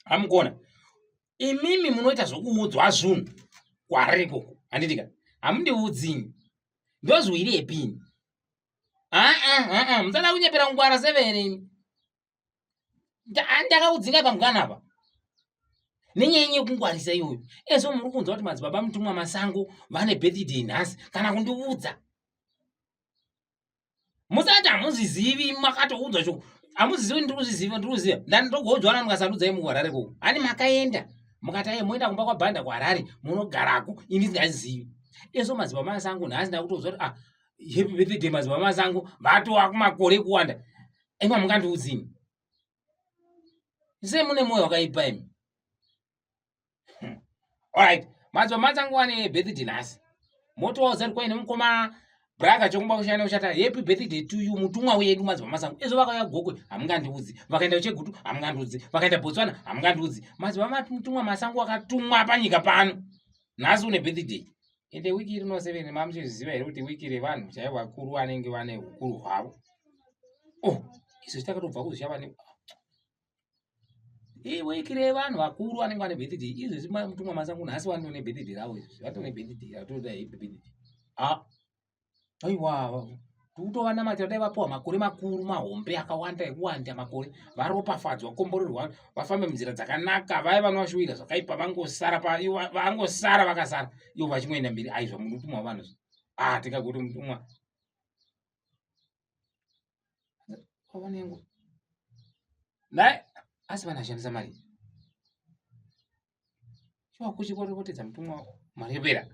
Hamukona imimi munoita zvokuudzwa zvinhu kwariri ikoko, handitika? Hamundiudzini, ndozviwirepini? Aa, musada kunyepera kungwara severe imi. Ndakaudzika pamukana apa nenyaya yenyu yekungwarisa iyoyo. Ezvo muri kunzwa kuti madzibaba Mutumwa Masango vane birthday nhasi, kana kundiudza. Musati hamuzvizivi, makatoudzwa shoko, hamuzvizivi. Ndiri kuzviziva, ndiri kuziva, ndogoudzwa na mukasarudzai muHarare koko. Hani makaenda mukati aye moenda kumba kwaBhanda kuHarare, munogarako, ini ndingazivi. Ezvo madzibaba Masango nhasi ndakutoudzwa kuti, ah, happy birthday madzibaba Masango, vatova kumakore kuwanda. Imi hamungandiudzini sei? Mune mwoyo wakaipa imi. Alright, madzibaba Masango ane birthday nhasi, motovaudza kuti kwaine mukoma braka chokumba kushaya nekushata, happy birthday to you, mutumwa wedu madzibaba Masango. Izvo vakauya Gokwe, hamungandiudzi. Vakaenda Chegutu, hamungandiudzi. Vakaenda Botswana, hamungandiudzi. Madzibaba Mutumwa Masango wakatumwa panyika pano, nhasi une birthday. Ende wiki rino seven, mamuchizviziva here kuti wiki revanhu chaivo vakuru vanenge vane ukuru hwavo? Oh, izvo takatobva kuzvishava ne iwiki revanhu vakuru vanenge vane birthday. Izvezvi Mutumwa Masango nhasi vanotone birthday ravo. Izvezvi vatone birthday, vatoda happy birthday. Ah, aiwa, tikutovanamatira dai vapiwa makore makuru mahombe akawanda ekuwanda makore, varopafadzwa, komborerwa, vafambe munzira dzakanaka. Vaya vanovashuwira zvakaipa vangosara, vangosara vakasara, ivo vachingoenda mberi. Aizva mutumwa wavanhu, ah, tingagoti mutumwa vanengo nai, asi vanashandisa mari chiwakuchikorokotedza mutumwa mari yopera.